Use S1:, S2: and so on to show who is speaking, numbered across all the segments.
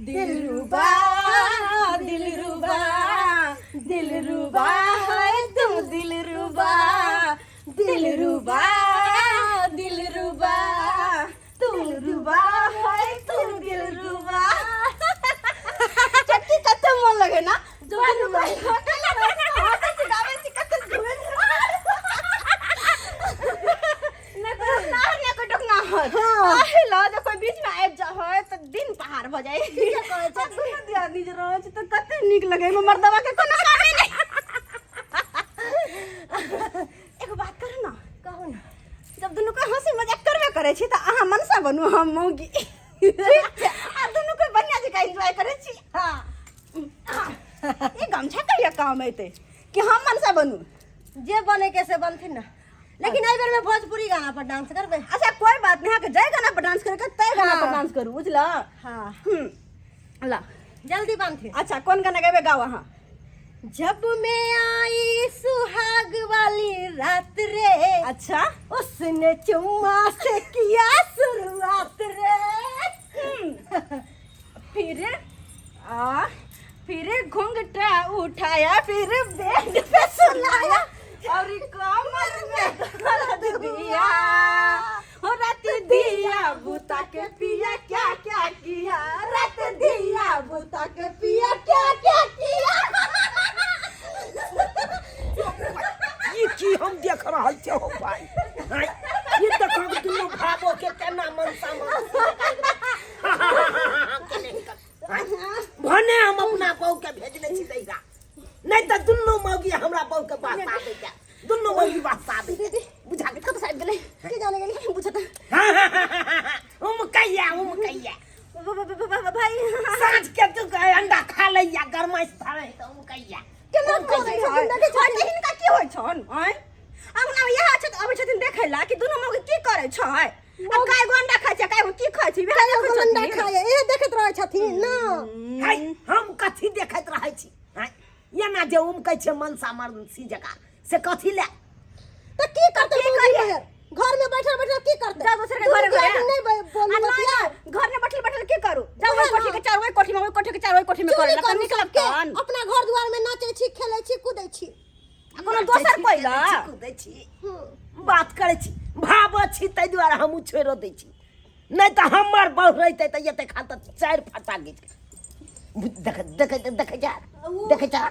S1: दिलरुबा दिलरुबा दिलरुबा है तुम दिलरुबा दिलरुबा दिलरुबा तुम रुबा है तुम दिलरुबा चटकी कते मन लगे ना जो दिलरुबा हंसै छी गाबै छी कते घुमै छी ना ना ना कोई टोकना हत आहे ला जब कोई बीच में आबि जा है तऽ दिन पहाड़ भऽ जाइ
S2: ठीके कहै छै।
S1: दुनू दियादनी जे रहै छै तऽ कते नीक लगै एहिमे मर्दवा के कोनो कामे नहि एगो बात करू ने
S2: कहू ने
S1: जब दुनू के हंसी मजाक करबे करै छी तऽ अहाँ मनसा बनू हम मौगी आ दुनू के बढ़िया जकाँ एन्जॉय करै छी
S2: हाँ
S1: ई गमछा कहिया काम एतै कि हम मनसा बनू
S2: जे बने के से बनथिन ना लेकिन एहि बेर में भोजपुरी गाना पर डांस करबै
S1: अच्छा कोई बात नहीं अहाँके जाहि गाना पर डांस करे तय गाना पर
S2: हाँ।
S1: डांस करू बुझल
S2: हाँ
S1: ला
S2: जल्दी बनथिन
S1: अच्छा कोन गाना गेबे गाओ अहाँ
S2: जब मैं आई सुहाग वाली रात रे
S1: अच्छा
S2: उसने चुम्मा से किया शुरुआत रे
S1: फिर आ फिर घूंघटा उठाया फिर बेड पे सुलाया और कमर में दर्द दिया हो रात दिया बुता के पिया क्या क्या किया रात दिया बुता के पिया क्या क्या किया
S3: ई की हम देख रहल छी हो भाई आँय, ई देखो दुनू भाबो के केना मनसा भने हम अपना बहू के भेजने छी दैरा नहीं तऽ दुनू मौगी हमरा बहू के बहसा दै के दुनू मौगी बहसा दै के बुझा गेल
S1: कत साइड गेलै के जाने गेलै बुझत
S3: उम कैया उम कैया
S1: भाई
S3: साँझ के तू अंडा खा लैया गरमाइश धरे तऽ उम कैया
S1: केना
S2: करै
S1: करै
S2: छथिन, देखै
S1: छै तऽ हिनका की होइ छन आँय अंगना मे इएह छथि अबै छथिन देखै ला कि दुनू मौगी की करै छै आ काय गो अंडा खाइ छै काय गो की खाइ छै वएह देखै
S2: एगो अंडा
S1: छथिन
S2: खाय ए देखैत रहै छथिन ना
S3: है हम कथी देखैत रहै छी हैं एना जे उमकै छै मनसा मनसी जकाँ से कथी ले
S2: तऽ की करतै
S1: की
S2: मौगी
S1: करियै?
S2: मेहर? घर में बैठल बैठल की करतै
S1: जाओ दोसर के घरे
S2: दुनू
S1: घरे
S2: आदमी नहीं बोलू
S1: आ
S2: बतिया
S1: नहीं, घर में बैठल बैठल की करू जाओ ओहि
S2: उएह
S1: कोठी के चार ओहि कोठी में ओहि कोठी के चार ओहि कोठी में
S2: चुगली
S1: करे ला
S2: करू
S1: निकलब
S2: सबके
S1: तहन
S2: अपना घर दुआर में नाचै छी खेलै छी कूदै छी
S1: आ कोनो दोसर कोइ ला
S3: कूदै छी बात करै छी भाव छी ताहि दुआरे हमहूँ छोड़िओ दै छी नहि तऽ हमर बहु रहितै तऽ एते खान तऽ चारि फटा घीच देख देख देख जा देख जा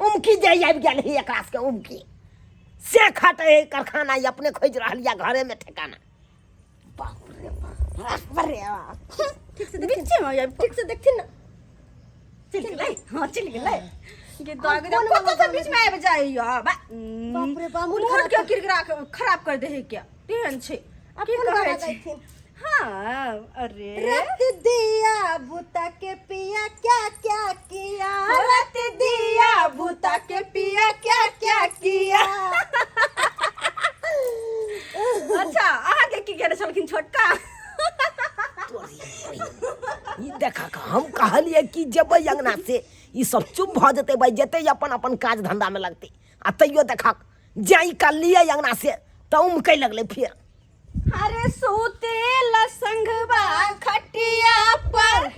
S3: उमकी जे आबि गेल है एकरा सबके उमकी से खटै है कारखाना ई अपने खोजि रहल यऽ घरेमे ठेकाना बाप रे बाप
S1: बाप रे बाप
S2: ठीक से देखथिन
S1: बीचे में
S2: ठीक से देखथिन ना
S1: चलि गेलै हाँ चलि गेलै गे दाग
S2: कोन
S1: कत
S2: वाला
S1: से बीच में आबि जाइया बा
S2: बाप रे बाप, मूड
S1: मूड
S2: खराब
S1: के किरकिरा के खराब कर दे है क्या तेहन छै
S2: अब
S1: की
S2: कोन
S1: कहै
S2: गाना
S1: छै
S2: गायथिन?
S1: हाँ अरे
S2: रत दिया बुता के पिया क्या क्या किया
S1: रत दिया भूता के पिया क्या क्या किया अच्छा अहाँ के की केने छलखिन छोटका
S3: ई देखा के हम कहलिए कि जेबै अंगना से ई सब चुप भऽ जेतै भाई जेतै अपन अपन काज धंधा में लगतै आ तैयो देखा जाई का लिए अंगना से तऽ उमकै लगलै फेर
S1: अरे सुतेला संगवा खटिया पर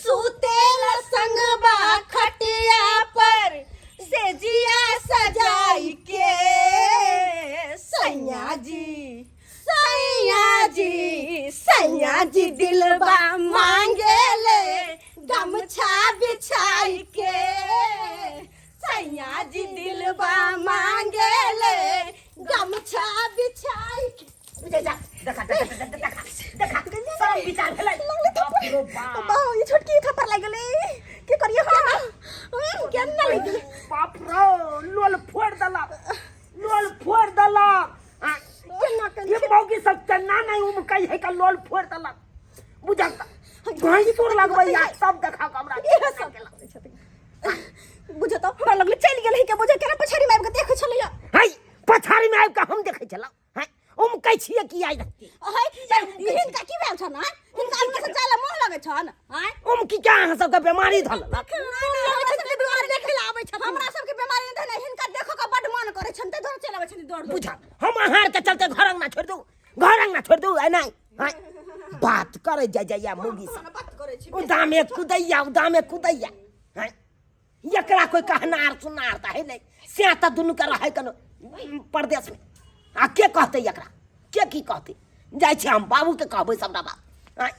S1: सुतेला संगवा खटिया पर सेजिया सजाई के सैया जी सैया जी सैया जी दिलबा मांगे ले गमछा बिछाई के सैया जी दिलबा मांगे ले गमछा बिछाई के
S3: बुझै जा देखा देखा देखा देखा देखा सब विचार भेलै बाप रो बाप
S1: बाबा ये छोटकी थप्पड़ लागि गेलै की करिए हम केना लागि गेलै
S3: बाप रो लोल फोड़ देलक लोल फोड़ देलक आ,
S2: केना केना
S3: ये मौगी सब चन्ना नहीं उमकै है का लोल फोड़ देलक बुझल भैंसुर लगबै या तब देखा हमरा
S1: इहे सब बुझो तो हमरा लगलै चलि गेलै के बुझो केना पछाड़ी में आबि के देखै छलैया
S3: है पछाड़ी में आबि के हम देखै छलहुँ हैं उमकै छियै की आइ रत्ती
S1: है हिनका की भेल छन हैं हिनका अंगना से जाय ला मोह लगै छन हैं
S3: उमकी क्या अहाँ सबके बीमारी धल
S2: देखे ला आबै छथिन
S1: हमरा सबके बीमारी नहि धने हिनका देखो के बड मन करै छन तै दुआरे चलि आबै छथिन दौड़ दौड़
S3: बुझल हम अहाँ आरके चलते घर अंगना छोड़ि दू घर अंगना छोड़ि दू ऐ नहि हैं बात करै जाय जाइया मौगी सब
S1: बात करै करै छी
S3: उदामे कुदैया उदामे कुदैया हैं एकरा कोई कहनार सुनार तऽ है नहि से तऽ दुनू के रहै कनो परदेश में आ के कहतै एकरा के की कहतै जाइ छी हम बाबू के कहबै सबटा बात आँय,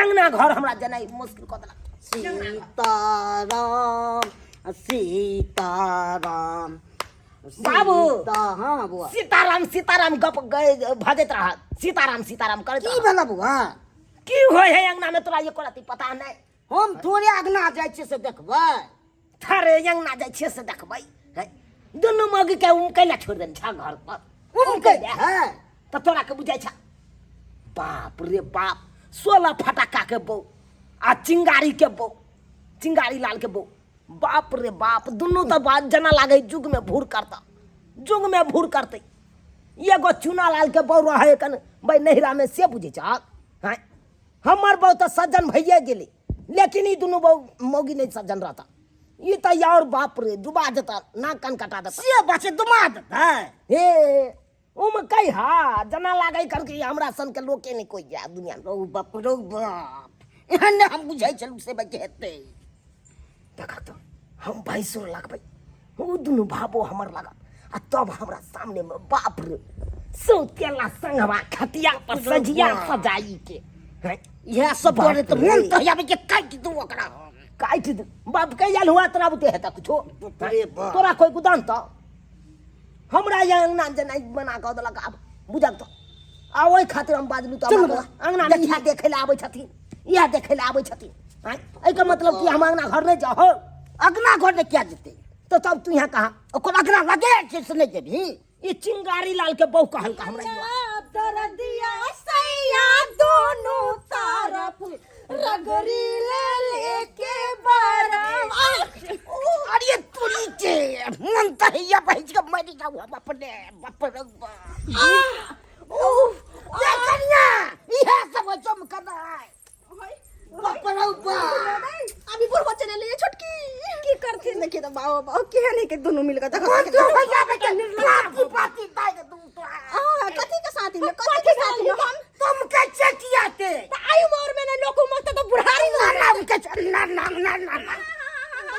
S3: अंगना घर हमरा जेनाइ मुश्किल कऽ देलक
S4: सीताराम सीताराम
S3: बाबू।
S4: सीता हाँ बुआ
S3: सीताराम सीताराम गप गए भजैत रहत सीताराम सीताराम करैत
S4: की
S3: रहत
S4: भेल बुआ
S3: की होइ है अंगना में तोरा एको रत्ती पता नहि
S4: हम थोड़े अगना जाइ छियै से देखबै
S3: थारे अंगना जाइ छियै से देखबै हैं? दुनू मौगी के उमकै लए छोड़ि देने छह घर पर
S4: उमकै है
S3: तऽ तोरा के बुझाइ छ बाप रे बाप 16 फटाका के बौ आ चिंगारी के बौ चिंगारी लाल के बौ बाप रे बाप दुनू तऽ बात जेना लागै जुग में भूर करता जुग में भूर करतै एगो चूना लाल के बौ रहै कन भाई नैहरा में से बुझै छहक हैं हमर बहू तऽ सज्जन भइए गेलै लेकिन ई दुनू बहू मौगी नहि सज्जन रहता ई तऽ और बाप रे डुबा देता नाक कान कटा देता
S4: से बात छै डुबा देतै
S3: हे उम कही हा जना लागै करके हमरा सन के लोके नहि कोई जा दुनिया में
S4: रौ बाप रौ बाप एहन नहि हम बुझै छलहुँ से बात हेतै
S3: देखा तऽ हम भैंसुर लगबै ओ दुनू भाबो हमर लागत आ तब हमरा सामने में बाप रे सौतेला संगवा खटिया पर सजिया सजाई के हैं?
S4: इएह सब डरे तऽ मोन तऽ आबै जे काटि दू ओकरा हम
S3: काटि दे बाप के आयल हुआ तोरा बुते हेता कुछो
S4: बाप रे बाप।
S3: तोरा कोई गुदान तऽ हमरा यहाँ अंगना जेना बना कऽ देलक आब बुझल तऽ आ ओहि खातिर हम बाजलू तऽ
S4: चलू
S3: हमरा
S4: बा।
S3: अंगना में इएह देखै लए आबै छथिन इएह देखै लए आबै छथिन आँय एहिके मतलब कि हम अंगना घर नहि जाउ
S4: अगना घर नहि किया जेतै
S3: तऽ तब तू यहाँ कहाँ
S4: ओकर अगना लगे छै से नहि जेबही
S3: ई चिंगारी लाल के बहु कहलका हमरा ई बात।
S1: दर्दिया सैया दोनों तरफ रगड़ी ले लेके बाराम
S4: अरे तोरी के मन तऽ हैया बहिज के मरि जाऊ हम अपने बाप रे बाप ये कनिया इहे सब चमकनाइ बाप रे बाप
S1: अभी बुढ़वा चले ले छोटकी की करथिन देखिए तो बाबा बाबा केहन है के दोनों मिलकर देखो
S4: मन तो हैया बहिज के पाती पाती दाइ के दू तो
S1: हां कथी के साथी में कथी के साथी में हम
S4: तुम के चेकियाते
S1: त आयु मोर में ना लोको मत तो बुढ़ारी
S4: ना ना उनके ना ना ना ना ना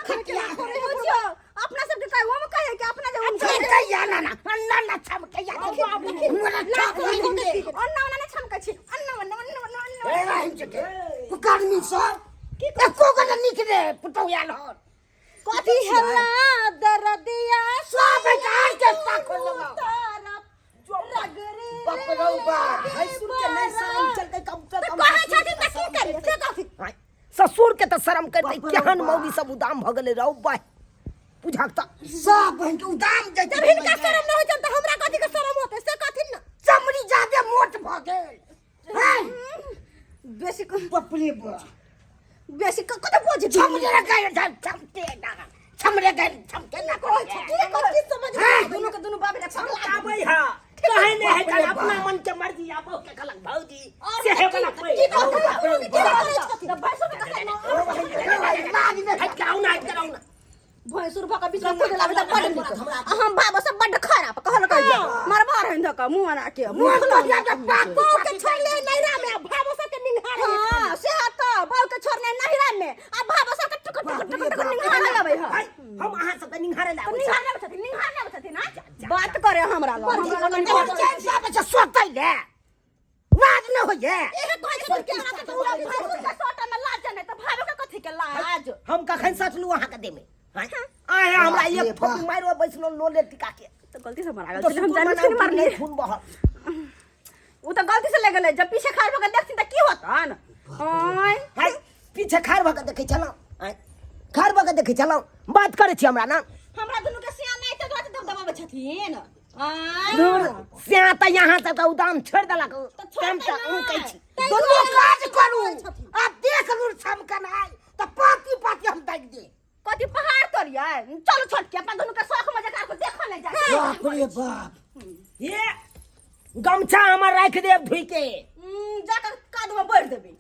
S1: बुझियो अपना सबके कहे हम कहे कि अपना जब हम
S4: छमकैया ना ना ना ना छमकैया मोरा छमकैया
S1: अन्ना ओन्ना नहि छमकै छी अन्ना ओन्ना ओन्ना ओन्ना ओन्ना
S4: ए राहिम चके पुकारनी सब एको गो ने नीक रे पुतहु आयल हन
S1: कथी हल्ला दर्दिया
S4: सब बेकार के साखो लगाओ
S1: तरफ रगड़ी
S4: बाप रौ बाप
S3: भैंसुर के नहि शरम चलतै कम से कम
S1: कहै छथिन तऽ की करी से कथी
S3: आँय, ससुर के तऽ शरम करतै केहन मौगी सब उदाम भऽ गेलै रौ बाय बुझक तऽ
S4: सब बहन के उदाम जैते
S1: जब हिनका शरम नहि होइ छनि तऽ हमरा कथी के शरम होतै से कथिन ने
S4: चमड़ी जादे मोट भऽ गेल हैं
S1: बेसी
S4: बाप रे बाप
S1: बेसी कते बोझ
S4: छमरे गए छमते ना छमरे गए छमते ना
S1: कहै छै की कथी समझ दुनू के दुनू बाप रे
S3: आबै हा कहे नहि है कल अपना मन के मर्जी आबो के कहलक भौजी से हे वाला कोई
S1: की कहै छथिन भैंसुर के
S3: हट के आउ ना हट के आउ ना
S1: भैंसुर भऽ कऽ बीच में कूद लाबै तऽ बड्ड नीक आ हम बाबा सब बड्ड खराब कहल कह मरबा रहनि धऽ कऽ मुँह अना के मुँह
S2: बहू के छोड़ले नैहरा में आ भावो सबके निंघारे
S1: हाँ से तऽ बहू के छोड़ने नहिरा में आ भावो सबके टुक टुक टुक टुक निंघारे लबै है
S3: हम अहाँ सबके निंघारे ला
S1: तऽ निंघारे लबै छथिन निंघारे लबै छथिन हाँ बात करे हमरा लग हमरा लग
S4: चैन से सोतै ले लाज न होइए
S1: एहे कहै छथिन कि हमरा के पूरा भैंसुर के सोटा में लाज नहि तऽ भावो के कथी के लाज
S3: हम कखन सटलू अहाँ के देह में आए हमरा एक ठोकी मारो बैसलो लोले टिका के
S1: तऽ गलती से मारा
S3: तो
S1: गेल हम
S3: सुकुर
S1: जानै छी
S3: मनाउ
S1: मारलियै
S3: कि नहि खून बहल
S1: ओ तऽ गलती से ले गेलै जब पीछे खाड़ भऽ के देखथिन तऽ की होतन आँय
S3: हाय पीछे खाड़ भऽ के देखै छलहुँ आँय खाड़ भऽ के देखै छलहुँ बात करै छी हमरा ना
S1: हमरा दुनू के सियान नहि तऽ दुआरे दबदबाबै छथिन आँय
S3: दूर से तऽ यहाँ तक उदाम छोड़ि देलक
S1: छोड़तै
S3: तम तऽ उमकै छी
S4: दुनू काज करू आ देख लू छमकनाइ तऽ पाती पाती हम दागि दे
S1: कथी पहाड़ तोड़ियै चलू छोटकी अपन दुनू के शौख मजे कर के देखऽ नहि जाइ
S4: बाप रे बाप
S3: ये गमछा हमर राखि देब धोइ के
S1: जाकर कादो में बढ़ देबै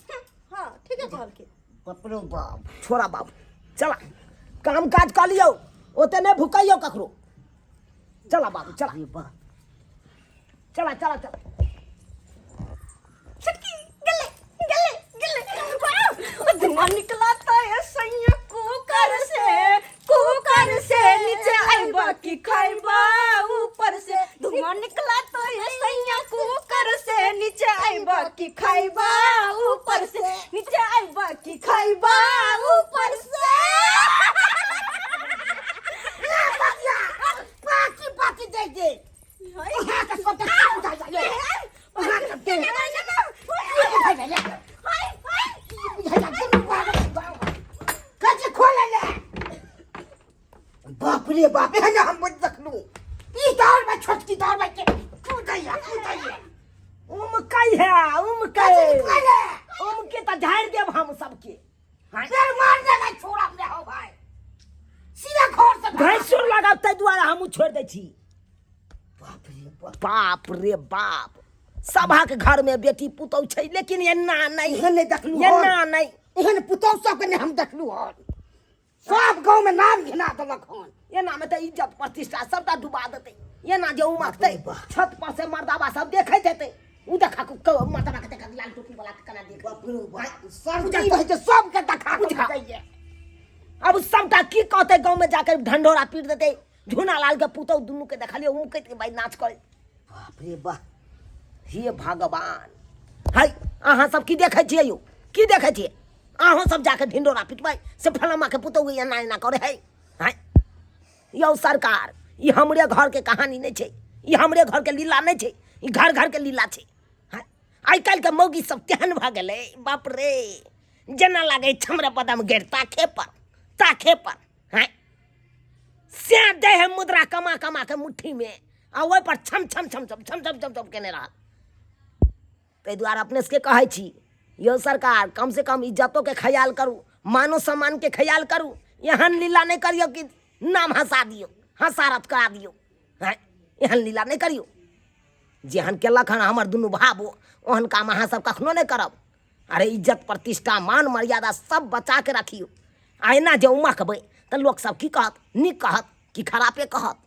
S2: हाँ ठीक है कहलखिन
S4: बाप रे बाप
S3: छोड़ा बाबू चला काम काज कऽ लियौ ओते नहि भुकैयौ ककरो चला बाबू चला
S4: अरे बाप
S3: चला चला चला
S1: छोटकी गेलै गेलै गेलै वाह! की खैबा ऊपर से, नीचे आइबा की खैबा ऊपर से।
S4: बाकी बाकी दे दे वहाँ का सब तक जा जा वहाँ का दे कजे खोले ले। बाप रे बाप, एहन हम बड़ देखलू ई दौड़ में छोटकी दौड़ में के कूदैया कूदैया।
S3: उमकै है उमकै।
S4: खोले।
S3: उमके तऽ झाड़ि देब हम सबके।
S4: फिर मार देगा छोड़ा में हो भाई सीधा घर से।
S3: भैंसुर लगाब ताहि दुआरे हमहूँ छोड़ि दै छी।
S4: बाप रे बाप,
S3: बाप रे बाप, सभाक घर में बेटी पुतहु छै लेकिन एना नहि।
S4: एहन नहि देखलू।
S3: एना नहि।
S4: एहन पुतहु सबके नहि हम देखलू हन, सब गाँव में नाम घिना देलक हन।
S3: एना में तऽ इज्जत प्रतिष्ठा सबटा डुबा देतै। एना जे उमकतै छत पर से मर्दाबा सब देखैत हेतै, उ देखा मर्दाबा के देखा लाल टोपी वाला के केना देख।
S4: बाप रे बाप, सर्दी होइ छै सबके देखा के जाइए।
S3: अब सबटा की कहतै गाँव में जाके ढंढोरा पीट देतै। झुना लाल के पुतहु दुनू के देखलियै उमकैत के भाई नाच करै।
S4: बाप रे बाप,
S3: हे भगवान। है अहाँ सब की देखै छियै यौ, की देखै छियै? अहूँ सब जाके ढिंडोरा पिटबै से फलामा के पुतहु एना एना करे है। है यौ सरकार, ई हमरे घर के कहानी नहि छै, ई हमरे घर के लीला नहि छै, ई घर घर के लीला छै। है आइ काल्हि के मौगी सब तेहन भऽ गेलै बाप रे, जेना लागै छमरा बदाम गेर ताखे पर ताखे पर। है से दै है मुद्रा कमा कमा के मुट्ठी में आ ओहि पर छम छम छम छम छम छम छम छम केने रहल। ताहि दुआरे अपने सबके कहै छी यौ सरकार, कम से कम इज्जतो के ख्याल करू, मानो सम्मान के ख्याल करू। एहन लीला नहि करियौ कि नाम हंसा दियौ, हंसारत करा दियौ। हैं एहन लीला नहि करियौ। जेहन केलक हन हमर दुनू भाबो, ओहन काम अहाँ सब कखनो नहि करब। अरे इज्जत प्रतिष्ठा मान मर्यादा सब बचा के रखियौ। आ एना जे उमकबै तऽ लोक सब की कहत, नीक कहत कि खरापे कहत?